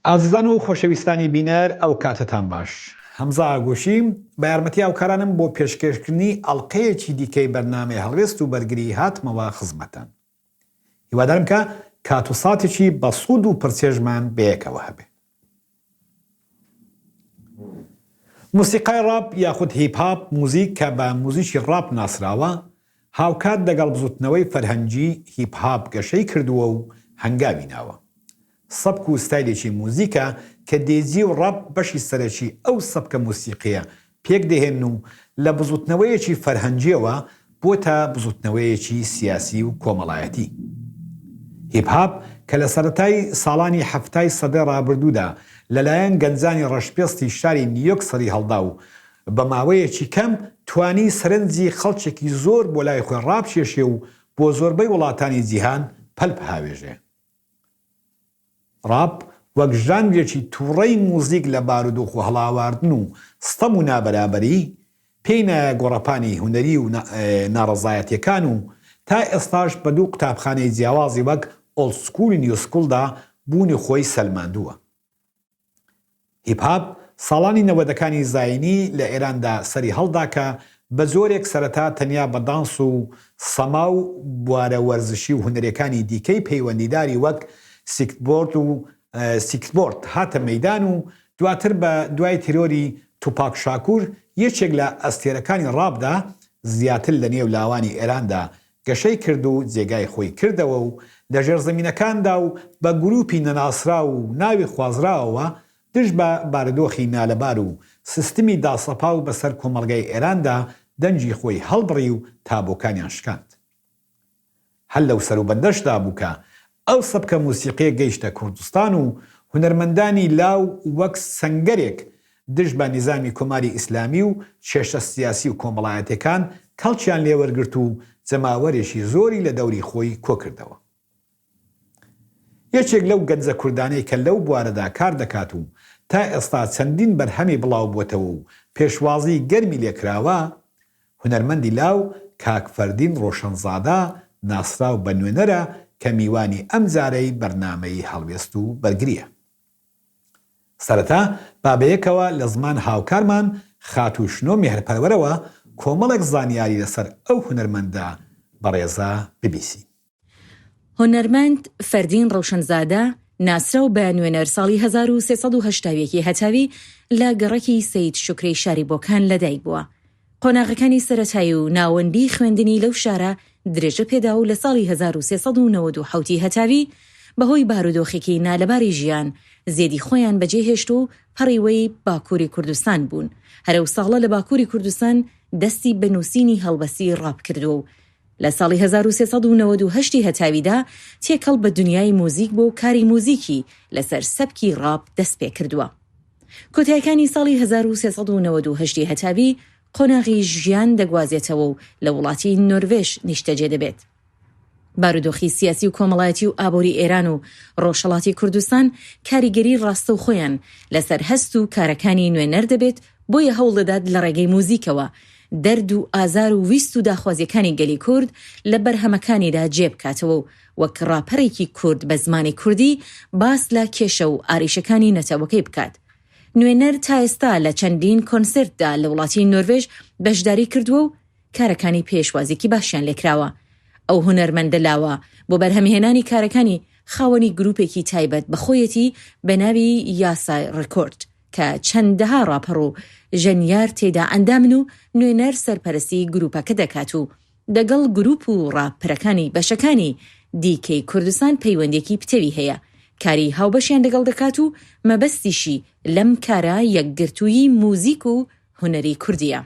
ئازیزان و خۆشەویستانی بینەر ئەو کاتەتان باش. هەمزە ئاگۆشیم، بە یارمەتی هاوکارانم بۆ پێشکێشکردنی ئەڵقەیەکی دیکەی بەرنامەی هەڵوێست و بەرگری هاتمەوە خزمەتتان. هیوادارم کە کات و ساتێکی بەسوود و پڕچێژمان بەیەکەوە هەبێ. موسیقای ڕاپ یاخود هیپ هاپ موزیک کە بە موزیکی ڕاپ ناسراوە، هاوکات لەگەڵ بزوتنەوەی فەرهەنگی هیپ هاپ گەشەی کردووە و هەنگاوی ناوە. سەبک و ستایلێکی موزیکە کە دێجی و ڕاپ بەشی سەرەکی ئەو سەبکە موسیقییە پێکدەهێنن و لە بزوتنەوەیەکی فەرهەنگییەوە بۆتە بزوتنەوەیەکی سیاسی و کۆمەڵایەتی. هیپ هاپ کە لە سەرەتای ساڵانی حەفتای سەدەی ڕابردوودا لەلایەن گەنجانی ڕەشپێستی شاری نیویۆرک سەریهەڵدا و بە ماوەیەکی کەم توانی سەرنجی خەڵکێکی زۆر بۆ لای خۆی ڕابکێشێ و بۆ زۆربەی وڵاتانی جیهان پەل بهاوێژێ. ڕاپ وەک ژانرێکی تووڕەی موزیک لە بارودۆخ و هەڵاواردن و ستەم و نابەرابەری، پێی نایە گۆڕەپانی هونەری و ناڕەزایەتیەکان و تا ئێستاش بە دوو قوتابخانەی جیاوازی وەک old school و new school دا بوونی خۆی سەلماندووە. هیپ هاپ ساڵانی نەوەدەکانی زایینی لە ئێراندا سەری هەڵدا کە بە جۆرێک سەرەتا تەنیا بە دانس و سەما و بوارە وەرزشی و هونەریەکانی دیکەی پەیوەندیداری وەک سیکتبۆرد و سیکتبۆرد هاتە مەیدان و دواتر بە دوای تیرۆری توپاک شاکور یەکێک لە ئەستێرەکانی ڕاپدا زیاتر لە نێو لاوانی ئێراندا گەشەی کرد و جێگای خۆی کردەوە و لە ژێرزەمینەکاندا و بە گرووپی نەناسراو و ناوی خوازراوەوە دژ بە بارودۆخی نالەبار و سیستمی داسەپاو بەسەر کۆمەڵگای ئێراندا دەنگی خۆی هەڵبڕی و تابۆکانیان شکاند. هەر لەو سەروبەندەشدا بوو کە ئەو سەبکە موسیقیە گەیشتە کوردستان و هونەرمەندانی لاو وەک سەنگەرێک دژ بە نیزامی کۆماری ئیسلامی و کێشە سیاسی و کۆمەڵایەتێکان کەڵکیان لێوەرگرت و جەماوەرێکی زۆری لە دەوری خۆی کۆکردەوە. یەکێک لەو گەنجە کوردانەی کە لەو بوارەدا کار دەکات و تا ئێستا چەندین بەرهەمی بڵاوبووەتەوە و پێشوازیی گەرمی لێکراوە، هونەرمەندی لاو کاک فەردین ڕۆشەنزادە ناسراو بە نوێنەرە کە میوانی ئەمجارەی بەرنامەی هەڵوێست و بەرگرییە. سەرەتا با بەیەکەوە لە زمان هاوکارمان خاتوو شنۆ مێهرپەروەرەوە کۆمەڵێک زانیاری لەسەر ئەو هونەرمەندە بەڕێزە ببیسین. هونەرمەند فەردین ڕەوشەنزادە ناسراو بە نوێنەر ساڵی 1381 ی هەتاوی لە گەڕەکی سەید شوکرەی شاری بۆکان لەدایک بووە. قۆناغەکانی سەرەتایی و ناوەندیی خوێندنی لەو شارە درێژە پێدا و لە ساڵی 1397 ی هەتاوی بەهۆی بارودۆخێکی نالەباری ژیان زێدی خۆیان بەجێهێشت و پەڕیوەی باکووری کوردستان بوون. هەر ئەو ساڵە لە باکووری کوردستان دەستی بە نووسینی هەڵبەستی ڕاپ کردووە و لە ساڵی 1398 ی هەتاویدا تێکەڵ بە دونیای موزیک بووە و کاری موزیکی لەسەر سەبکی ڕاپ دەست پێ کردووە. کۆتایەکانی ساڵی 1398 ی هەتاوی قۆناغی ژیان دەگوازێتەوە و لە وڵاتی نۆرڤێژ نیشتەجێ دەبێت. بارودۆخی سیاسی و کۆمەڵایەتی و ئابووری ئێران و ڕۆژهەڵاتی کوردستان کاریگەری ڕاستەوخۆیان لەسەر هەست و کارەکانی نوێنەر دەبێت، بۆیە هەوڵ دەدات لە ڕێگەی موزیکەوە دەرد و ئازار و ویست و داخوازیەکانی گەلی کورد لە بەرهەمەکانیدا جێ بکاتەوە و وەک ڕاپەرێکی کورد بە زمانی کوردی باس لە کێشە و ئاریشەکانی نەتەوەکەی بکات. نوێنەر تا ئێستا لە چەندین کۆنسێرتدا لە وڵاتی نۆرڤێژ بەشداری کردووە و کارەکانی پێشوازیەکی باشیان لێکراوە. ئەو هونەرمەندە لاوە بۆ بەرهەمهێنانی کارەکانی خاوەنی گروپێکی تایبەت بە خۆیەتی بە ناوی یاسای ڕێکۆرد کە چەندەها ڕاپەڕ و ژەنیار تێیدا ئەندامن و نوێنەر سەرپەرستی گروپەکە دەکات و دەگەڵ گروپ و ڕاپەرەکانی بەشەکانی دیکەی کوردستان پەیوەندیەکی پتەوی هەیە کاری هاوبەشیان دەگەڵ دەکات و مەبەستیشی لەم کارە یەکگرتوویی موزیک و هونەری کوردیە.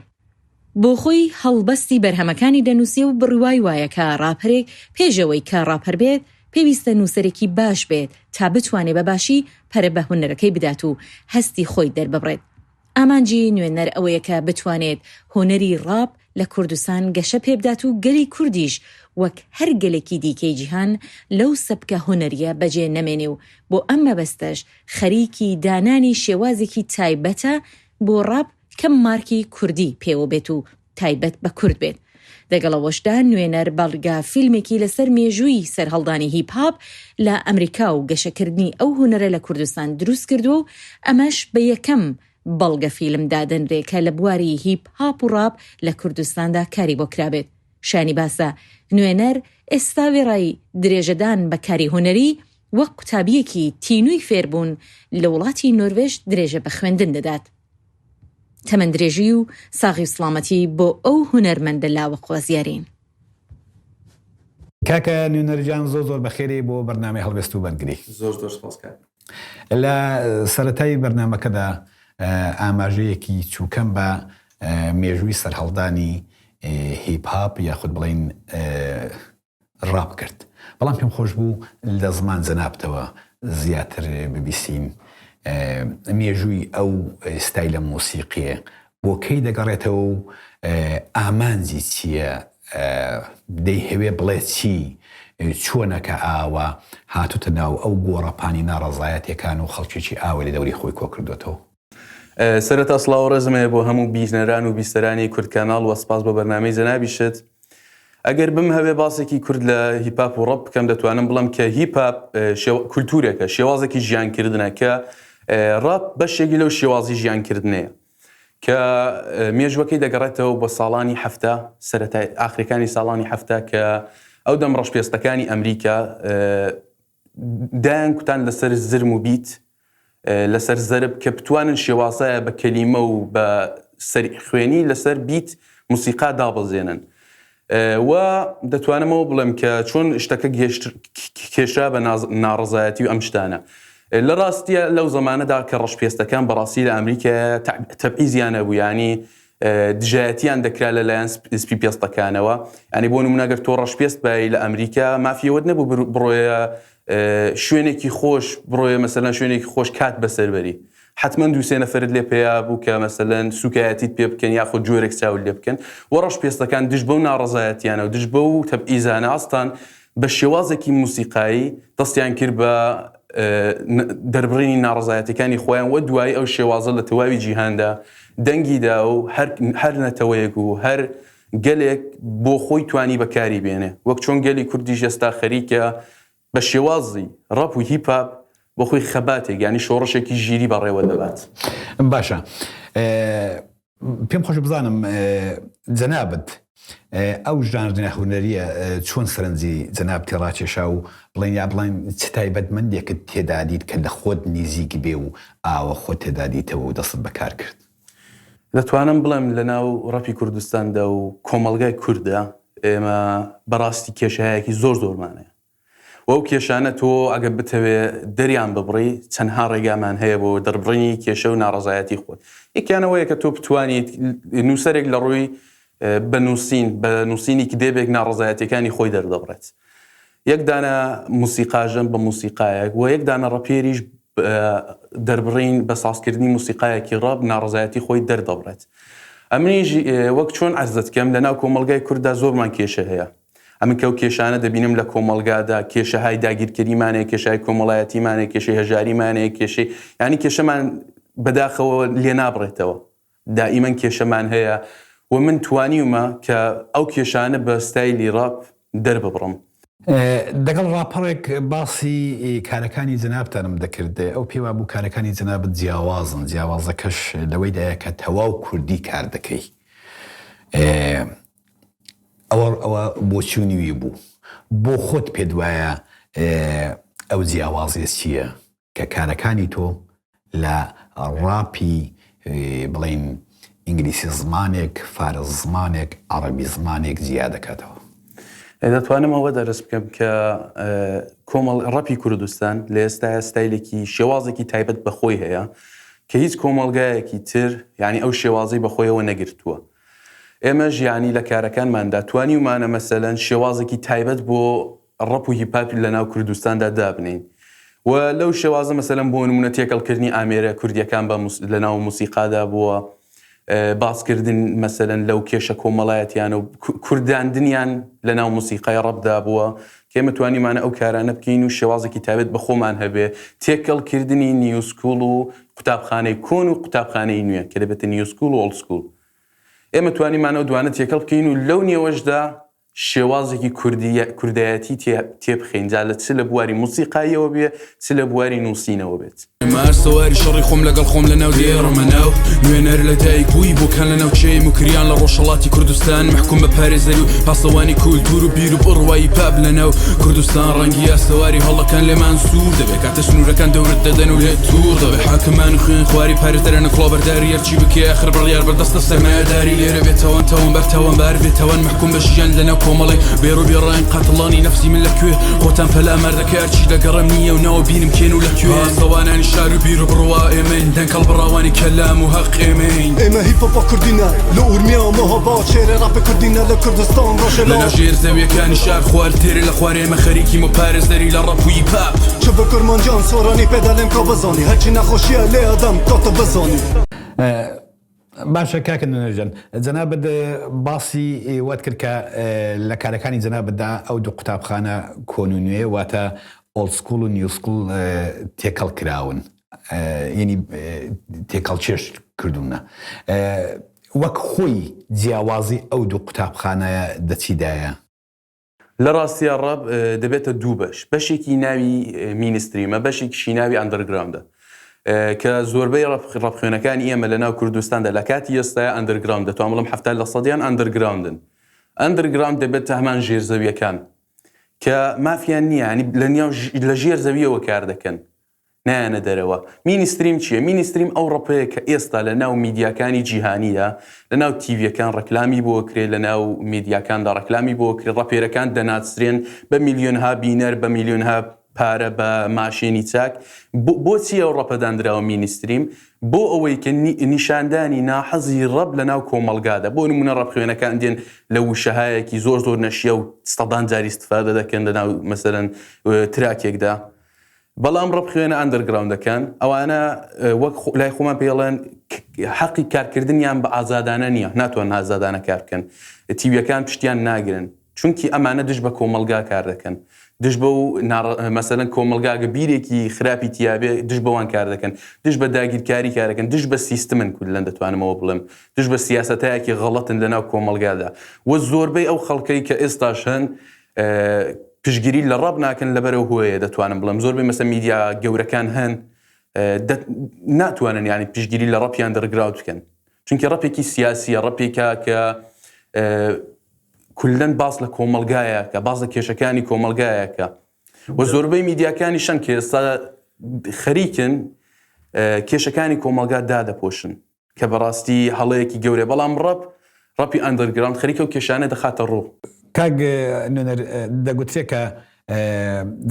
بۆخۆی هەڵبەستی بەرهەمەکانی دەنووسێ و بڕوای وایە کە ڕاپەرێک پێش ئەوەی کە ڕاپەر بێت پێویستە نووسەرێکی باش بێت تا بتوانێ بە باشی پەرە بە هونەرەکەی بدات و هەستی خۆی دەرببڕێت. ئامانجی نوێنەر ئەوەیە کە بتوانێت هونەری ڕاپ لە کوردستان گەشە پێبدات و گەلی کوردیش وەک هەر گەلێکی دیکەی جیهان لەو سەبکە هونەریە بەجێ نەمێنێ و بۆ ئەم مەبەستەش خەریکی دانانی شێوازێکی تایبەتە بۆ ڕاپ کە مارکی کوردی پێوە بێت و تایبەت بە کورد بێت. دەگەڵ ئەوەشدا نوێنەر بەڵگە فیلمێکی لەسەر مێژووی سەرهەڵدانی هیپ هاپ لە ئەمریکا و گەشەکردنی ئەو هونەرە لە کوردستان دروست کردووە و ئەمەش بە یەکەم بەڵگە فیلم دادەنرێ کە لە بواری هیپ هاپ و ڕاپ لە کوردستاندا کاری بۆ کرابێت. شایانی باسە نوێنەر ئێستا وێڕای درێژەدان بە کاری هونەری، وەک قوتابییەکی تینووی فێربوون لە وڵاتی نۆروێژ درێژە بە خوێندن دەدات. تەمەندرێژی و ساغی و سڵامەتی بۆ ئەو هونەرمەندە لاوە خوازیارین. کاکە نوێنەر گیان زۆر زۆر بەخێرێی بۆ بەرنامەی هەڵوێست و بەرگری. زۆر زۆر سپاس کاک. لە سەرەتای بەرنامەکەدا ئاماژەیەکی چووکەم بە مێژووی سەرهەڵدانی هیپ هاپ یاخود بڵێین ڕاپ کرد بەڵام پێم خۆش بوو لە زمان جەنابتەوە زیاتر ببیسین مێژووی ئەو ستایلە مۆسیقیە بۆ کەی دەگەڕێتەوە و ئامانجی چییە دەیهەوێ بڵێ چی چۆنە کە ئاوا هاتوتە ناو ئەو گۆڕەپانی ناڕەزایەتیەکان و خەڵکێکی ئاوای لە دەوری خۆی کۆکردۆتەوە؟ سەرەتا سڵاو و ڕێزم هەیە بۆ هەموو بینەران و بیسەرانی کوردکاناڵ وە سپاس بۆ بەرنامەی جەنابیشت. ئەگەر بمهەوێ باسێکی کورت لە هیپاپ و ڕەپ بکەم دەتوانم بڵێم کە هیپاپ کولتورێکە، شێوازێکی ژیانکردنە کە ڕەپ بەشێکی لەو شێوازی ژیانکردنەیە کە مێژوەکەی دەگەڕێتەوە بۆ ساڵانی حەفتا سەرەتای ئاخرەکانی ساڵانی حەفتا کە ئەو دەم ڕەشپێستەکانی ئەمریکا دایان کوتان لەسەر زرم و بیت لەسەر زەرب کە بتوانن شێوازایە بە کەلیمە و بە سەر خوێنی لەسەر بیت موسیقا دابەزێنن و دەتوانمەوە بڵێم کە چۆن شتەکە کێشرا بە ناڕزایەتی و ئەم شتانە لە ڕاستیە لەو زمانەدا کە ڕەشپێستەکان بەڕاستی لە ئەمریکا تەبعیزیان هەبوو ینی دژایەتیان دەکرا لەلایەن سپی پێستەکانەوە ینی بۆ نمونە گەر تۆ ڕەشپێست بای لە ئەمریکا مافی ئەوەت نەبوو بڕۆیە شوێنێکی خۆش بڕۆیە مەسەلەن شوێنێکی خۆش کات بەسەر بەری حتمما دووسێ نەفرت لێ پێیا بوو کە مەسەلەن سوکایەتیت پێ بکەن یاخود جۆرێک چاوت لێ بکەن و ڕەش پێستەکان دژ بەو ناڕەزایەتیانە و دژ بەو تەبعیزانە ئاستان بە شێوازێکی موسیقایی دەستیان کرد بە دەربڕینی ناڕەزایەتیەکانی خۆیان و دوایی ئەو شێوازە لە تەواوی جیهاندا دەنگی دا و هەر هەر نەتەوەیەک و هەر گەلێک بۆ خۆی توانی بەکاری بێنێ وەک چۆن گەلی کوردیش ئێستا خەریکە بە شێوازی ڕەپ و هیپ هاپ بۆ خۆی خەباتێک یانی شۆڕشێکی ژیری بەڕێوە دەبات. باشە پێم خۆشە بزانم جەنابت ئەو ژانرە هونەریە چۆن سەرنجی جەنابتی ڕاکێشا و بڵێن یا بڵێن چ تایبەتمەندێکت تێدا دیت کە لە خۆت نیزیک بێ و ئاوە خۆت تێدا دیتەوە و دەستت بە کار کرد؟ دەتوانم بڵێم لە ناو ڕەپی کوردستاندا و کۆمەڵگای کورددا ئێمە بەڕاستی کێشەیەکی زۆر زۆرمان هەیە. و ئەو کێشانە تۆ ئەگەر بتەوێ دەریان ببڕی چەندها ڕێگامان هەیە بۆ دەربڕینی کێشە و ناڕەزایەتی خۆت. یەکیان ئەوەیە کە تۆ بتوانیت نووسەرێک لە ڕووی بە نووسین بە نووسینی کتێبێک ناڕەزایەتیەکانی خۆی دەردەبڕێت. یەک دانە موسیقاژەن بە موسیقایەک و یەک دانە ڕەپێریش دەربڕین بە سازکردنی موسیقایەکی ڕەپ ناڕەزایەتی خۆی دەردەبڕێت. ئەمنیش وەک چۆن عەرزت کەم لەناو کۆمەڵگای کورددا زۆرمان کێشە هەیە. ئەمن کەو کێشانە دەبینم لە کۆمەڵگادا کێشەهای داگیرکەریمان هەیە کێشای کۆمەڵایەتیمان هەیە کێشەی هەژاریمان هەیە کێشەی یانی کێشەمان بەداخەوە لێ نابڕێتەوە دائیمەن کێشەمان هەیە و من توانیومە کە ئەو کێشانە بە ستایلی ڕاپ دەرببڕم. دەگەڵ ڕاپەڕێک باسی کارەکانی جەنابتانم دەکرد، ئەو پێی وابوو کارەکانی جەنابت جیاوازن، جیاوازەکەش لەوەیدایە کە تەواو کوردی کار دەکەی. ئەوە ئەوە بۆچوونی وی بوو. بۆ خۆت پێت وایە ئەو جیاوازیە چییە کە کارەکانی تۆ لە ڕاپی بڵێین ئینگلیسی زمانێک، فارس زمانێک، عەڕەبی زمانێک جیا دەکاتەوە؟ دەتوانم ئەوە دەرس بکەم کە کۆمەڵ ڕەپی کوردستان لە ئێستایا ستایلێکی شێوازێکی تایبەت بە خۆی هەیە کە هیچ کۆمەڵگایەکی تر یانی ئەو شێوازەی بە خۆیەوە نەگرتووە. ئێمەش یانی لە کارەکانماندا توانیومانە مەسەلەن شێوازێکی تایبەت بۆ ڕەپ و هیپاپ لە ناو کوردستاندا دابنێین و لەو شێوازە مەسەلەن بۆ نمونە تێکەڵکردنی ئامێرە کوردیەکان بە لە ناو موسیقادا بووە باسکردن مەسەلەن لەو کێشە کۆمەڵایەتیانە و کورداندنیان لە ناو موسیقای ڕەپدا بووە کە ئێمە توانیمانە ئەو کارانە بکەین و شێوازێکی تایبەت بە خۆمان هەبێ تێکەڵکردنی new school و قوتابخانەی کۆن و قوتابخانەی نوێ کە دەبێتە new school و old school. ئێمە توانیمان ئەو دوانە تێکەڵ بکەین و لەو نێوەشدا شێوازێکی کوردایەتی تێبخەین جا لە چ لە بواری موسیقاییەوە بێ چ لە بواری نووسینەوە بێت. مار سواری شەڕی خۆم لەگەڵ خۆم لە ناو دێڕمە ناو نوێنەر لە دایک بووی بۆکان لە ناوچەی موکریان لە ڕۆژهەڵاتی کوردستان مەحکوم بە پارێزەری و پاسەوانی کولتوور و بیر و بڕوایی پاپ لە ناو کوردستان ڕەنگی ئاسەواری هەڵەکان لێمان سوور دەبێ کاتە سنوورەکان دەورت دەدەن و لێت تووڕ دەبێ حاکمان و خوێن خواری پارێزەران و کڵاوبەرداری هەرچی بکەی ئاخر بڕیار بەردەستە سەرمایەداری لێرە بێ تاوان تاوانبار تاوانبار بێ تاوان مەحکوم بە ژیان لەناو کۆمەڵێک بێ ڕوو بێ ڕاین قاتڵانی نەفسی من لە کوێ خۆتان پەلامار دەکەی هەرچی دەگەڕێم نییە و ناوە بینم کێن و لە کوێ پاسەوانانی شار و بیر و بڕوا ئێمەین دەنگ هەڵبڕاوانی کەلام و هەق ئێمەین. ئێمە هیپ هۆپا کوردینە لە ئورمیە و مەهاباد شێرێ ڕاپێ کوردینە لە کوردستان ڕۆژهەڵات. لەناو ژێر زەویەکانی شار خوار تێرێ لە خوار ئێمە خەریکیم و پارێزەری لە ڕەپ و هیپ هاپ. چ بە کورمانجان سۆرانی پێ دەلێم کا بزانی هەرچی نەخۆشیە لێ ئەدەم کا تۆ بزانی. باشە کاکە نوێنەر گیان جەنابت باسی وەت کرد کە لە کارەکانی جەنابتدا ئەو دوو قوتابخانە کۆن و نوێ واتە old school و new school تێکەڵ کراون یعنی تێکەڵچێش کردوونە وەک خۆی جیاوازی ئەو دوو قوتابخانەیە دەچیدایە؟ لە ڕاستیا ڕەپ دەبێتە دوو بەش، بەشێکی ناوی mainstream ە، بەشێکیشی ناوی underground ە. کە زۆربەی ڕەپخوێنەکانی ئێمە لە ناو کوردستاندا لە کاتی ئێستایا underground دەتوانم بڵێم 70 لە سەدیان underground ن. underground دەبێتە هەمان ژێرزەویەکان کە مافیان نییە، یانی لە ژێر زەویەوە کار دەکەن. نایەنە دەرەوە. mainstream چییە؟ mainstream ئەو ڕەپەیە کە ئێستا لە ناو میدیاکانی جیهانیدا، لە ناو تیڤیەکان ڕەکلامی بۆ ئەکرێ، لە ناو میدیاکاندا ڕەکلامی بۆ ئەکرێ، ڕەپێرەکان دەناسرێن بە میلیۆنها بینەر، بە میلیۆنها پارە، بە ماشێنی چاک. بۆچی ئەو ڕەپە داندراوە mainstream؟ بۆ ئەوەی کە نیشاندانی ناحەزی ڕەپ لە ناو کۆمەڵگادا، بۆ نموونە ڕەپخوێنەکان دێن لە وشەهایەکی زۆر زۆر نەشیاو سەدان جار ئیستفادە دەکەن لە ناو مەسەلەن تراکێکدا. بەڵام ڕەپخوێنە underground ەکان ئەوانە وەک لای خۆمان پێڵێن حەقی کارکردنیان بە ئازادانە نییە ناتوان ئازادانە کار بکەن تیویەکان پشتیان ناگرن چونکی ئەمانە دژ بە کۆمەلگا کار دەکەن دژ بە و مەسەلەن کۆمەلگاگە بیرێکی خراپی تیاابێ دژ بەوان کار دەکەن دژ بە داگیرکاری کارەکەن دژ بە سیستمن کولەن دەتوانمەوە بڵێم دژ بە سیاستایەکی غەڵەتن لەناو کۆمەلگادا و زۆربەی ئەو خەڵکەی کە ئێستاش هەن پشتگیری لە ڕەپ ناکەن لەبەر ئەو هۆیە دەتوانم بڵێم زۆربەی مەسە میدیا گەورەکان هەن ناتوانن ینی پشتگیری لە ڕەپیان دەرگراوت بکەن چونکە ڕەپێکی سیاسیە ڕەپێکە کە کولەن باس لە کۆمەلگایەکە باس لە کێشەکانی کۆمەلگایەکە و زۆربەی میدیاکانی شەن کە ئێستا خەریکن کێشەکانی کۆمەلگا دادەپۆشن کە بەڕاستی هەڵەیەکی گەورەیە بەڵام ڕەپ ڕەپی underground خەریکە ئەو کێشانە دەخاتە ڕوو. کاک نوێنەر دەگوترێ کە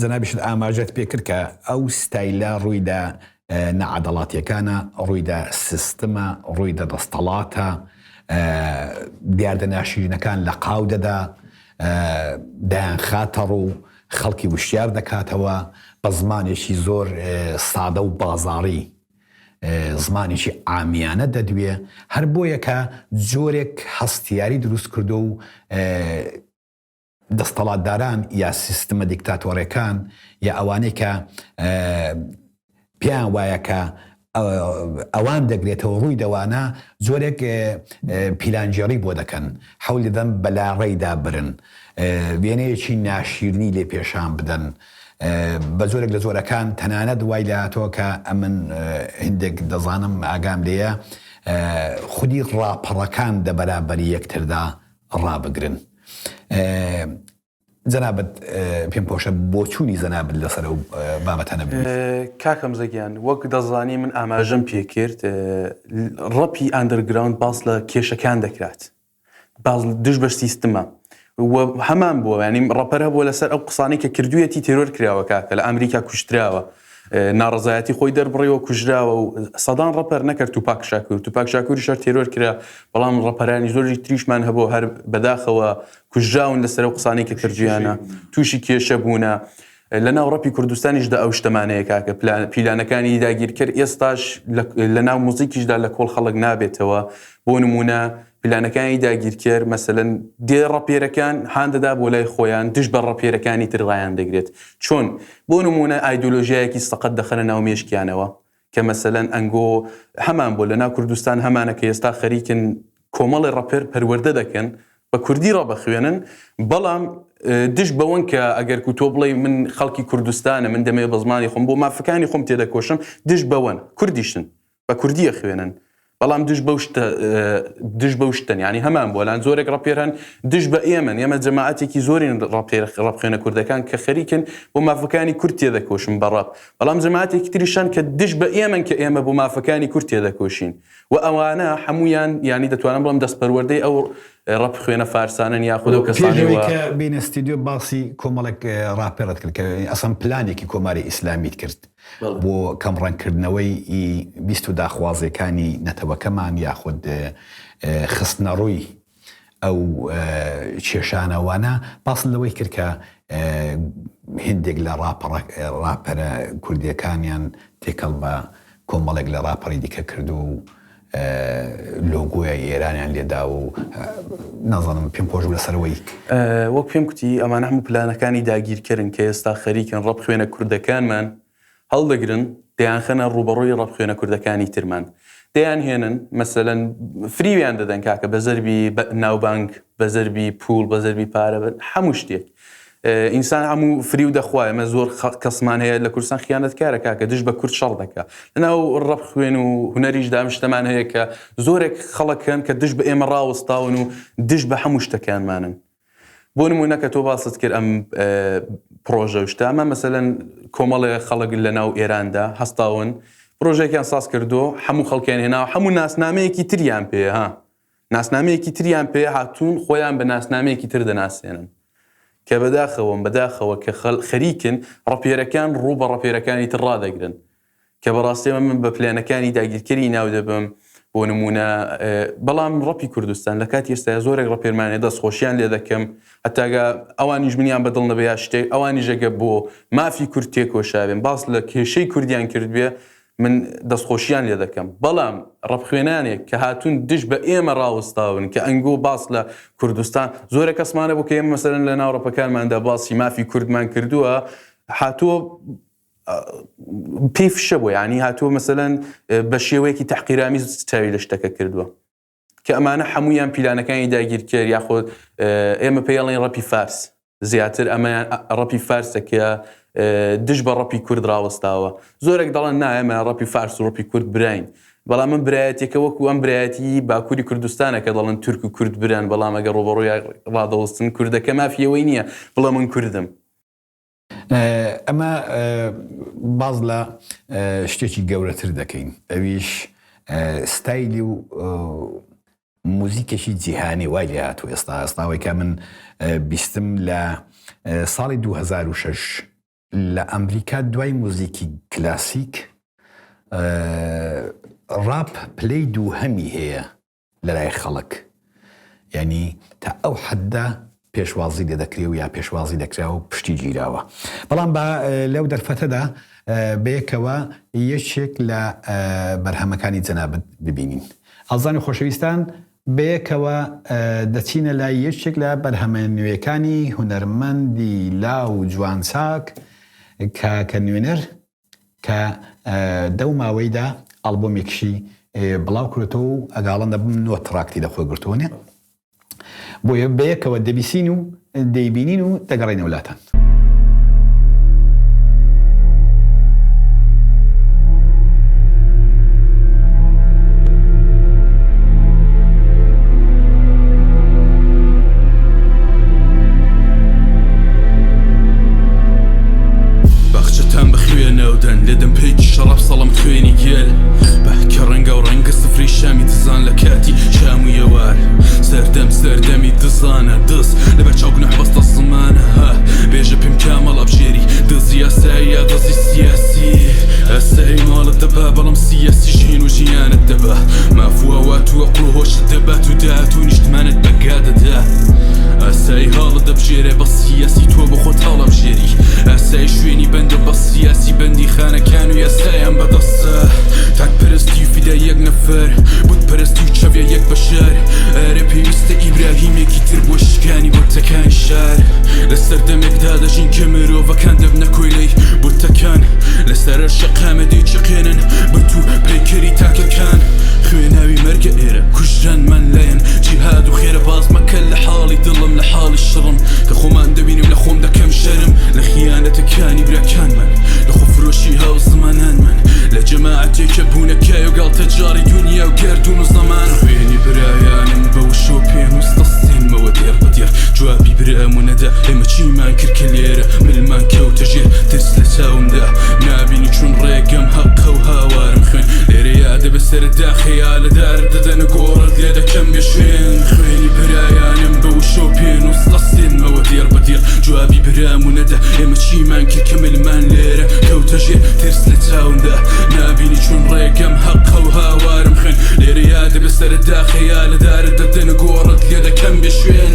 جەنابیشت ئاماژەت پێ کرد کە ئەو ستایلە ڕووی لە ناعەدەڵاتیەکانە، ڕووی لە سیستمە، ڕووی لە دەستەڵاتە، دیاردە ناشیرینەکان لە قاو دەدا، دەیانخاتە ڕوو، خەڵکی وشیار دەکاتەوە بە زمانێکی زۆر سادە و بازاڕی. زمانێکی عامیانە دەدوێ، هەر بۆیە کە جۆرێک هەستیاری دروست کردووە و دەستەڵاتداران یا سیستمە دیکتاتۆرەکان یا ئەوانەی کە پێیان وایە کە ئەوان دەگرێتەوە ڕووی دەوانە جۆرێک پیلانگێڕی بۆ دەکەن، حەول دەدەن بەلاڕێیدا برن، وێنەیەکی ناشیرنی لێ پێشان بدەن، بە جۆرێک لە جۆرەکان تەنانەت وای لێهاتووە کە ئەمن هندێک دەزانم ئاگام لێیە خودی ڕاپەڕەکان دە بەرابەری یەکتردا ڕابگرن. جەنابت پێم خۆشە بۆچوونی جەنابت لەسەر ئەو بابەتانە ببیستم. کاک هەمزە گیان وەک دەزانی من ئاماژەم پێکرد ڕەپی underground باس لە کێشەکان دەکرات باز دژ بە سیستمە و هەمان بووە ینی ڕەپەر هەبووە لەسەر ئەو قسانەی کە کردوویەتی تێرۆر کراوە کاکە لە ئەمریکا کوشتراوە ناڕزایەتی خۆی دەربڕیوە کوژراوە و سەدان ڕەپەر نەکرد توپاک شاکور توپاک شاکوری شەر تێرۆر کرا بەڵام ڕەپەرانی زۆری تریشمان هەبوو هەر بەداخەوە کوژراون لەسەر ئەو قسانەی کە کردویانە تووشی کێشە بوونە لە ناو ڕەپی کوردستانیشدا ئەو شتەمانەیە کاکە پیلانەکانی داگیرکەر ئێستاش لە ناو موزیکیشدا لە کۆڵ خەڵک نابێتەوە بۆ نمونە پلانەکانی داگیرکەر مەسەلەن دێ ڕەپێرەکان هان دەدا بۆ لای خۆیان دژ بە ڕەپێرەکانی تر ڕایان دەگرێت چۆن بۆ نمونە ئایدۆلۆژیایەکی سەقەت دەخەنە ناو مێشکیانەوە کە مەسەلەن ئەنگۆ هەمان بۆ لە ناو کوردستان هەمانە کە ئێستا خەریکن. کۆمەڵی ڕەپێر پەروەردە دەکەن بە کوردی ڕەپ ئەخوێنن بەڵام دژ بەوەن کە ئەگەر کو تۆ بڵێی من خەڵکی کوردستانە من دەمەوێت بە زمانی خۆم بۆ مافەکانی خۆم تێدەکۆشم دژ بەوەن کوردیشن بە کوردی ئەخوێنن بەڵام دژ بەو شتە دژ بەو شتەن یعنی هەمان بۆلان زۆرێک ڕەپێر هەن دژ بە ئێمەن ئێمە جەماعەتێکی زۆرین ڕەپێر ڕەپخوێنە کوردەکان کە خەریکن بۆ مافەکانی کورد تێدەکۆشن بە ڕەپ بەڵام جەماعەتێکی تریشان کە دژ بە ئێمەن کە ئێمە بۆ مافەکانی کورد تێدەکۆشین و ئەوانە هەموویان یانی دەتوانم بڵێم دەستپەروەردەی ئەو ڕەپ خوێنە فارسانەن یاخود ئەو پێش کەسانەی ئەوەی وا. کە بێینە ستیدیۆ باسی کۆمەڵێک ڕاپێڕت کرد کە ئەسڵەن پلانێکی کۆماری ئیسلامیت کرد بەڵێ. بۆ کەمڕەنگ کردنەوەی ئی بیست و داخوازیەکانی نەتەوەکەمان یاخود خستنەڕووی ئەو کێشانە وانە باست لەوەی کرد کە هندێک لە ڕاپەرە کوردیەکانیان تێکەڵ بە کۆمەڵێک لە ڕاپەڕی دیکە کرد و لۆگۆی ئێرانیان لێدا و نازانم پێم خۆش بوو لەسەرەوەی. وەک پێم کوتی ئەمانە هەموو پلانەکانی داگیرکەرن کە ئێستا خەریکن ڕەپ خوێنە کوردەکانمان هەڵدەگرن دەیانخەنە ڕووبەڕووی ڕەپخوێنە کوردەکانی ترمان دەیانهێنن مەسەلەن فریویان دەدەن کاکە بە زەربی ناوبانگ بە زەربی پوڵ بە زەربی پارە بە هەموو شتێک ئینسان هەموو فریو دەخوا ئێمە زۆر کەسمان هەیە لە کوردستان خیانەتکارە کاکە دژ بە کورد شەڕ دەکا لەناو ڕەپ خوێن و هونەریشدا ئەم شتەمان هەیە کە زۆرێک خەڵک هەن کە دژ بە ئێمە ڕاوەستاون و دژ بە هەموو شتەکانمانن بۆ نموونە کە تۆ باست کرد ئەم پڕۆژە و شتە ئەمە مەسەلەن کۆمەڵێ خەڵک لە ناو ئێراندا هەستاون پرۆژێکیان ساز کردو هەموو خەڵکیان هێناوە هەموو ناسنامەیەکی تریان پێ ها ناسنامەیەکی تریان پێ هاتوون خۆیان بە ناسنامەیەکی تر دەناسێنن کە بەداخەوەم بەداخەوە کە خەریکن ڕەپێرەکان ڕوو بە ڕەپێرەکانی تر ڕادەگرن کە بەڕاستی ئەمە من بە پلانەکانی داگیرکەری ناو دەبم بۆ نمونە بەڵام ڕەپی کوردستان لە کاتی ئێستا زۆرێک ڕەپێرمانێ دەست خۆشیان لێ دەکەم هەتاگە ئەوانیش منیان بەدڵ نەبێ یا شتێک ئەوانیش ئەگە بۆ مافی کورد تێکۆشابێن باس لە کێشەی کوردیان کردبێ من دەستخۆشیان لێ دەکەم بەڵام ڕەپخوێنانێک کە هاتوون دژ بە ئێمە ڕاوەستاون کە ئەنگۆ باس لە کوردستان زۆرە کەسمانە بۆ کە ئێمە مەسەلەن لە ناو ڕەپەکانماندا باسی مافی کوردمان کردووە هاتووە پێی فشە بووە یعنی هاتووە مەسەلەن بە شێوەیەکی تەحقیرامیز چاوی لە شتەکە کردووە کە ئەمانە هەمویان پیلانەکانی داگیرکەر یاخود ئێمە پێڵین ڕەپی فارس زیاتر ئەمەیان ڕەپی فارسە کە دژ بە ڕەپی کورد ڕاوەستاوە زۆرێک دەڵێن نایەمە ڕەپی فارس و ڕەپی کورد براین بەڵام من برایەتێکە وەکو ئەم برایەتی باکووری کوردستانە کە دەڵێن تورک و کورد بران بەڵام ئەگەر ڕوبەڕووی ڕادەوەستن کوردەکە مافیەوەی نییە بڵێ من کوردم ئەمە باز لە شتێکی گەورەتر دەکەین ئەویش ستایلی و موزیکێکی جیهانی وای لێ هاتوو ئێستا ئێستاوەی کە من بیستم لە ساڵی 2006 لە ئەمریکا دوای موزیکی کلاسیک ڕاپ پلەی دووهەمی هەیە لەلای خەڵک یانی تا ئەو حەدە پێشوازی لێ دەکرێ و یا پێشوازی دەکرا و پشتی گیراوە بەڵام با لەو دەرفەتەدا بەیەکەوە یەکێک لە بەرهەمەکانی جەنابت ببینین ئازیزان و خۆشەویستان بەیەکەوە دەچینە لای یەکێک لە بەرهەمە نوێکانی هونەرمەندی لاو جوانچاک کاکە نوێنەر کە دەو ماوەیدا ئاڵبۆمێکشی بڵاو کرۆتەوە و ئەگاڵە نەبم نۆ تراکتی لە خۆ گرتووە نیە؟ بۆیە بەیەکەوە دەبیسین و دەیبینین و دەگەڕێینەوە لاتان. باخچەتان بە خوێنەو دەن لێدەم پێکی شەڕاب سەڵم خوێنی گێل بە کە ڕەنگە و ڕەنگە سفری شامی دزان لە کاتی شام و یەوار سەردەم سەردەمی دزانە دز لەبەر چاو گوناح بەستە زمانە ها بێژە پێم کامەڵ ئەبژێری دزی یاسایی یا دزی سیاسی ئاسایی ماڵت دەبا بەڵام سیاسی ژین و ژیانت دەبا ماف و ئاوات و ئەقڵ و هۆشت دەبات و داهات و نیشتمانت بە گا دەدا ئاسایی هاڵت دەبژێرێ بە سیاسی تۆ بۆ خۆت هەڵەبژێری ئاسایی شوێنی بەندە بە سیاسی بەندی خانەکان و یاسایان بەدەستە تاک پەرستی و فیدای یەک نەفەر بت پەرستی و چەڤە یەک بەشەر ئەرێ پێویستە ئیبراهیمێکی تر بۆ شکانی بتەکانی شار لە سەردەمێکدا دەژین کە مرۆڤەکان دەبنە کۆیلەی بتەکان لەسەر شەقامە دەیچەقێنن بت و پەیکەری تاکەکان خوێناوی مەرگە ئێرە کوژرانمان لایەن. ماڵی شڕم کە خۆمان دەبینم لە خۆم دەکەم شەرم لە خیانەتەکانی براکانمان لە خۆفرۆشی هاوزمانانمان لە جەماعەتێک کە بوونە کایە و گاڵتەجاڕی دونیا و گەردوون و زەمان خوێنی برایانم بە وشە و پێنووس دەستێنمەوە دێڕ بە دێڕ جوابی برام و نەدا ئێمە چیمان کرد کە لێرە ملمان کەوتە ژێر ترس لە چاومدا نابینی چون ڕێگەم هەقە و هاوارم خوێن لێرە یادە بەسەرتدا خەیالە دارت دەدەن و گۆڕت لێ دەکەم بێ شوێن خوێنی برایانم بە وشە و پێنووس دەستێنمەوە دێڕ بە دێڕ جوابی برام و نەدا ئێمە چیمان کرد کە ملمان لێرە کەوتە ژێر ترس لە چاومدا نابینی چون ڕێگەم هەقە و هاوارم خوێن لێرە یادە بەسەرتدا خەیالە دارت دەدەن و گۆڕت لێ دەکەم بێ شوێن.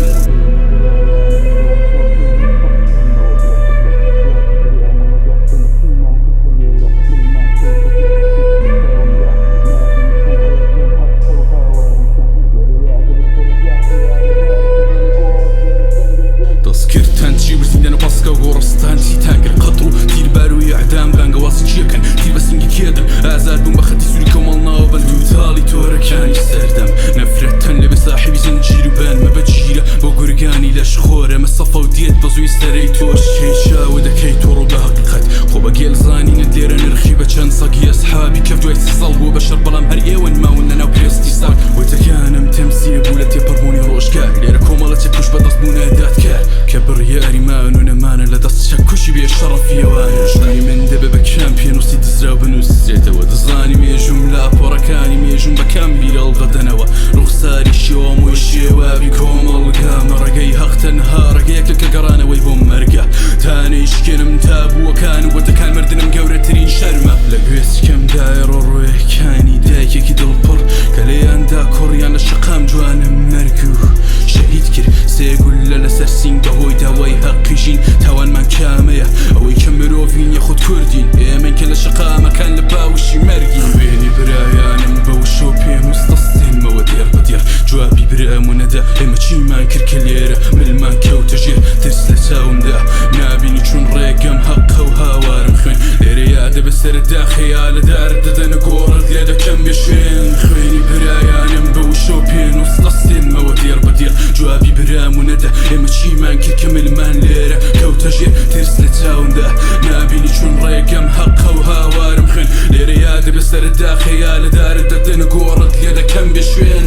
دەستکردتان چی و زیندان و پاسکە و گۆڕستان چیتان کرد قەتڵ و تیربار و ئیعدام بانگەوازی چیەکەن تیر بە سینگی کێ دەن ئازاد بوون بە خەتی سووری کۆمەڵ ناوە بەند و تاڵی تۆرەکانی سەردەم نەفرەتتان لێ بێ ساحێبی زنجیر و بەند مەبە جیرە بۆ گورگانی لەش خۆر ئەمە سەفە و دێت بە زووی سەرەی تۆش کەی چاوە دەکەی تۆ ڕوو بە هەقیقەت خۆ بە گێل زانینت لێرە نرخی بە چەند سەگی ئەسحابی کەف دوای سێ ساڵ بووە بەشەر بەڵام هەر ئێوەن ماون لەناو پێستی سەگ وتەکانم تەمسیلە بوو لە تێپەڕبوونی ڕۆژگار لێرە کۆمەڵە چەکوش بەدەست بوونە دادکار کە بڕیاری مان و نەمانە لە دەست چەکوشی بێ شەڕەفی ئەوانە ژنی من دەبێ بە کام پێنووسی دزراو بنووسرێتەوە دەزانی مێژووم لاپەڕەکانی مێژووم بە کام بیر هەڵدەدەنەوە ڕوخساری شێوام و شێواوی کۆمەڵگامە ڕێگەی هەق تەنها ڕێگەیەکە کە گەڕانەوەی بۆ مەرگە تا نەیشکێنم تابووەکان و وتەکان مردنم گەورەترین شەرمە لە گوێچکەمدایە ڕۆڕۆیەکانی دایکێکی دڵپڕ کە لێیاندا کوڕیان لە شەقام جوانە مەرگ و شەهید کرد سێ گوللە لەسەر سینگ بەهۆی داوای هەقی ژین تاوانمان کامەیە ئەوەی کە مرۆڤین یاخود کوردین ئێمەین کە لە شەقامەکان لە باوشی مەرگین خوێنی برایانم بە وشە و پێنووس دەستێنمەوە دێڕ بە دێڕ جوابی برام و نەدا ئێمە چیمان کرد کە لێرە ملمان کەوتە ژێر ترس لە چاومدا نابینی چون ڕێگەم هەقە و هاوارم خوێن لێرە یادە بەسەرتدا خەیالە دارت دەدەنە گۆڕت لێ دەکەم بێ شوێن خوێنی برایانم بە وشە و پێنووس دەستێنمەوە دێڕ بە دێڕ جوابی برام و نەدا ئێمە چیمان کرد کە ملمان لێرە کەوتە ژێر ترس لە چاومدا نابینی چون ڕێگەم هەقە و هاوارم خوێن لێرە یادە بەسەرتدا خەیالە دارت دەدەنە گۆڕت لێ دەکەم بێ شوێن.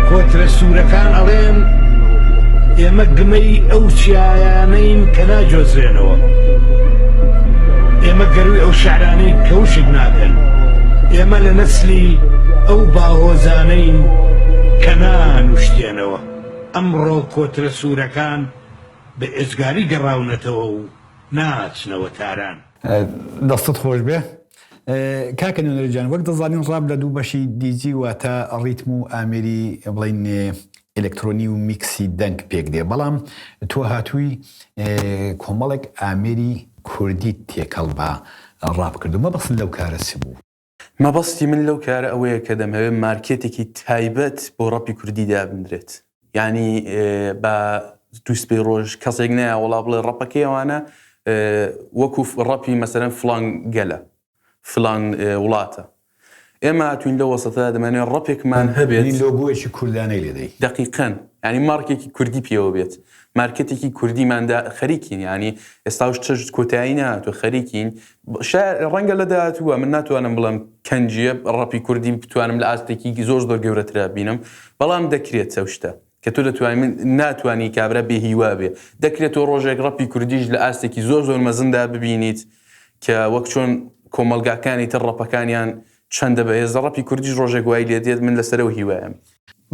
کۆترە سوورەکان ئەڵێن ئێمە گمەی ئەو چیایانەین کە ناجۆزرێنەوە، ئێمە گەرووی ئەو شعرانەین کە وشک ناکەن، ئێمە لە نەسلی ئەو باهۆزانەین کە نانوشتێنەوە. ئەمڕۆ کۆترە سوورەکان بە ئێجگاری گەڕاونەتەوە و ناچنەوە تاران. دەستت خۆش بێ کاکە نوێنەر گیان وەک دەزانین ڕاپ لە دوو بەشی دیجی واتە ڕیتم و ئامێری بڵین ئەلکترۆنی و میکسی دەنگ پێک دێ بەڵام تۆ هاتووی کۆمەڵێک ئامێری کوردی تێکەڵ بە ڕاپ کردو مەبەست لەو کارە چ بوو؟ مەبەستی من لەو کارە ئەوەیە کە دەمهەوێت مارکێتێکی تایبەت بۆ ڕەپی کوردی دابنرێت یعنی بە دووسپەی ڕۆژ کەسێک نایە وەڵا بڵێ ڕەپەکەی ئەوانە وەکو ڕەپی مەسەرەن فلان گەلە فلان وڵاتە ئێمە هاتوین لە وەسەتە دەمانێت ڕەپێکمان هەبێت لۆگۆیەکی کوردانەی لێدەی دقیقەن ینی مارکێکی کوردی پێوە بێت مارکێتێکی کوردیماندا خەریکین ینی ئێستاش چەشت کۆتایی نهاتوە خەریکین ڕەنگە لە داهاتووە من ناتوانم بڵێم کەنجیە ڕەپی کوردی بتوانم لە ئاستێکی زۆر زۆر گەورەترا بینم بەڵام دەکرێت ئەو شتە کە تۆ دەتوانانی من ناتوانانی کابرا بێ هیوا بێ دەکرێت تۆ ڕۆژێک ڕەپی کوردیش لە ئاستێکی زۆر زۆر مەزندا ببینیت کە وەک چۆن کۆمەلگاکانی تر ڕەپەکانیان چەندە بەهێزە ڕەپی کوردیش ڕۆژێک وای لێ دێت من لەسەرەوە هیوایم.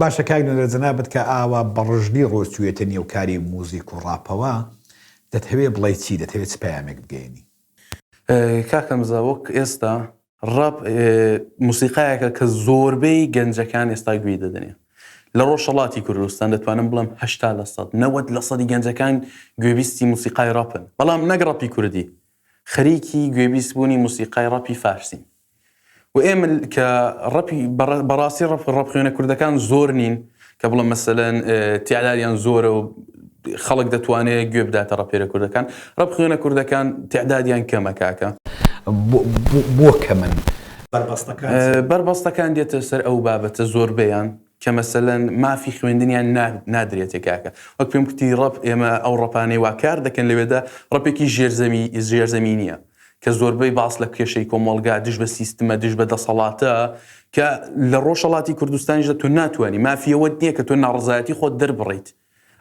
باشە کاک نوێنەر جەنابت کە ئاوا بە ڕژدی ڕۆچوویەتە نێو کاری موزیک و ڕاپەوە دەتهەوێ بڵێی چی؟ دەتهەوێ چ پەیامێک بگەیەنی؟ کاک هەمزە وەک ئێستا ڕاپ موسیقایەکە کە زۆربەی گەنجەکان ئێستا گوێی دەدەنێ لە ڕۆژهەڵاتی کوردستان دەتوانم بڵێم هەشتا لە سەد نەوەد لە سەدی گەنجەکان گوێبیستی موسیقای ڕاپن بەڵام نەک ڕەپی کوردی خەریکی گوێبیست بوونی موسیقای ڕەپی فارسین و ئێمە کە ڕەپی بەڕاستی ڕەپ ڕەپخوێنە کوردەکان زۆر نین کە بڵێم مەسەلەن تیعدادیان زۆرە و خەڵک دەتوانێت گوێ بداتە ڕەپێرە کوردەکان ڕەپخوێنە کوردەکان تعدادیان کەمە کاکە. بۆ کەمن؟ بەربەستەکان دێتە سەر ئەو بابەتە زۆربەیان. کە مەسەلەن مافی خوێندنیان نادرێتێ کاکە وەک پێم کوتی ڕەپ ئێمە ئەو ڕەپانەی وا کار دەکەن لەوێدا ڕەپێکی ژێرزەمی ژێرزەمینیە کە زۆربەی باس لە کێشەی کۆمەڵگا دژ بە سیستمە دژ بە دەسەڵاتە کە لە ڕۆژهەڵاتی کوردستانیشدا تۆ ناتوانانی مافی ئەوەت نییە کە تۆ ناڕەزایەتی خۆت دەربڕیت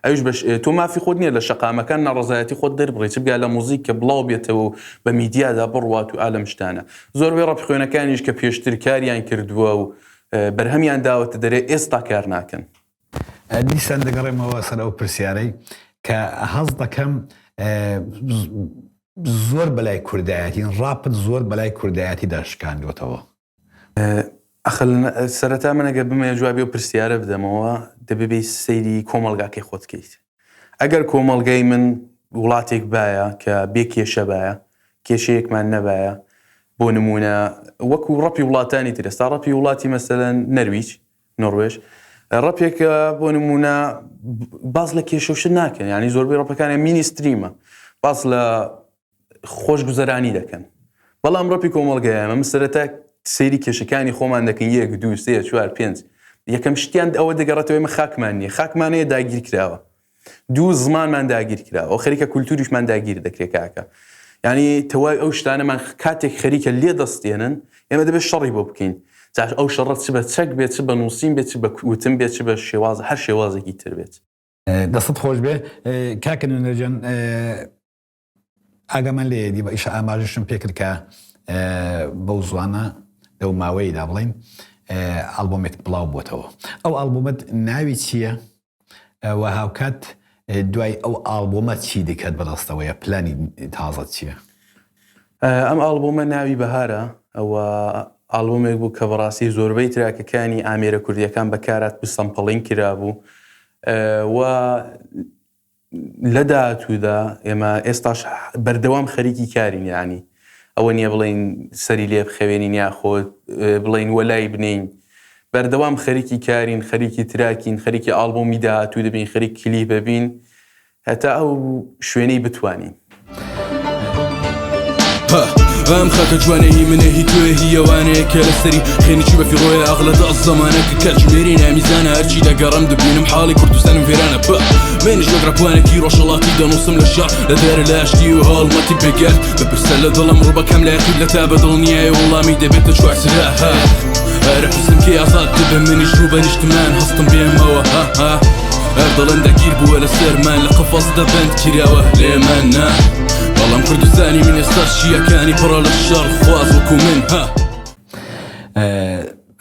ئەویش بەش تۆ مافی خۆت نییە لە شەقامەکان ناڕەزایەتی خۆت دەربڕی چ بگا لە موزیک کە بڵاو بێتەوە و بە میدیادا بڕوات و ئالەم شتانە زۆربەی ڕەپخوێنەکانیش کە پێشتر کاریان کردووە و بەرهەمیان داوەتە دەرێ ئێستا کار ناکەن. دیسان دەگەڕێمەوە سەر ئەو پرسیارەی کە هەست دەکەم زۆر بەلای کوردایەتین ڕاپت زۆر بەلای کوردایەتیدا شکاندووەتەوە. ئەخر سەرەتا من ئەگەر بمەوێ جوابی ئەو پرسیارە بدەمەوە دەبێ بێی سەیری کۆمەڵگاکەی خۆت کەیت. ئەگەر کۆمەڵگای من وڵاتێک بایە کە بێ کێشە بایە، کێشەیەکمان نەبایە، بۆ نموونە وەکو ڕەپی وڵاتانی تر، ئێستا ڕەپی وڵاتی مەسەلەن نەرویج، نۆروێژ، ڕەپێکە بۆ نموونە باس لە کێشە و شت ناکەن، یانی زۆربەی ڕەپەکانیان مینی ستریمە، باس لە خۆشگوزەرانی دەکەن بەڵام ڕەپی کۆمەڵگای ئێمە من سەرەتا سەیری کێشەکانی خۆمان دەکەین یەک دوو سێ چوار پێنج یەکەم شتیان ئەوە دەگەڕێتەوە ئێمە خاکمان نییە خاکمان هەیە داگیر کراوە دوو زمانمان داگیر کراوە خەریکە کولتوریشمان داگیر دەکرێت کاکە یعنی تەواوی ئەو شتانەمان کاتێک خەریکە لێ دەستێنن ئێمە دەبێت شەڕی بۆ بکەین جاش ئەو شەڕە چ بە چەک بێت چ بە نووسین بێت چ بە وتن بێت چ بە شێواز هەر شێوازێکی تر بێت. دەستت خۆش بێ کاکە نوێنەر گیان ئاگامان لێیە دی بە ئیشە ئاماژەشم پێکرد کە بەو زوانە لەو ماوەیەدا بڵین ئاڵبۆمێکت بڵاو بۆتەوە ئەو ئاڵبۆمەت ناوی چییە و هاوکات دوای ئەو ئاڵبۆمە چی دیکەت بەدەستەوەیە پلانی تازە چییە؟ ئەم ئاڵبۆمە ناوی بەهارە ئەوە ئاڵبۆمێک بوو کە بەڕاستی زۆربەی تراکەکانی ئامێرە کوردیەکان بەکارات و sampling کرابوو و لە داهاتوودا ئێمە ئێستاش بەردەوام خەریکی کارین یانی ئەوە نییە بڵێین سەری لێ بخەوێنین یاخۆ بڵێین وەلای بنێین بەردەوام خەریکی کارین خەریکی تراکین خەریکی ئاڵبۆمی داهاتوو دەبین خەریک کلیپ دەبین هەتا ئەو شوێنەی بتوانین. ئەم خاکە جوانە هی منە هی تۆیە هی ئەوانەیە کە لەسەری خوێنی چی بەفیڕۆیە ئاغ لە دەست زەمانە کە کاتژمێری نامیزانە هەرچی دەگەڕم دەبینم حاڵی کوردستانم وێرانە پ منیش وەک ڕەپوانێکی ڕۆژهەڵاتی دەنووسم لە شەڕ لە دێرە لە ئاشتی و هەڵمەتی بێگەرد بپرسە لە دڵم ڕووبەکەم لە یەقین لە تا بە دڵنیای وەڵامی دەبێتە چوارچرا ها ئەرە پرسم کەی ئازاد دەبم منیش ڕوو بە نیشتمان هەستم بێمەوە ها ها هەر دەڵێن داگیر بووە لە سەرمان لە قەفەس دەبەند کراوە لێمان نا بەڵام کوردستانی من ئێستا شیەکانی پڕە لە شەڕ خواز وەکو من ها.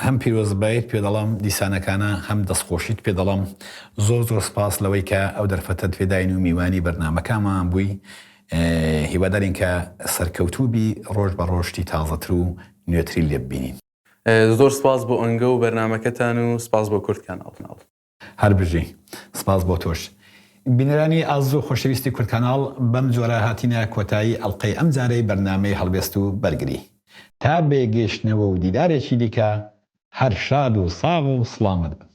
هەم پیرۆزبایت پێ دەڵێم دیسانەکانە هەم دەستخۆشیت پێ دەڵێم زۆر زۆر سپاس لەوەی کە ئەو دەرفەتەت پێداین و میوانی بەرنامەکانمان بووی هیوادارین کە سەرکەوتوو بی ڕۆژ بە ڕۆژ شتی تازەتر و نوێتری لێ ببینین. زۆر سپاس بۆ ئەنگە و بەرنامەکەتان و سپاس بۆ کورد کاناڵ. هەر بژی. سپاس بۆ تۆش. بینەرانی ئازیز و خۆشەویستی کوردکاناڵ بەم جۆرە هاتینە کۆتایی ئەڵقەی ئەم جارەی بەرنامەی هەڵوێست و بەرگری. تا بەیەکگەیشتنەوە و دیدارێکی دیکە هەر شاد و ساغ و سڵامەت بن.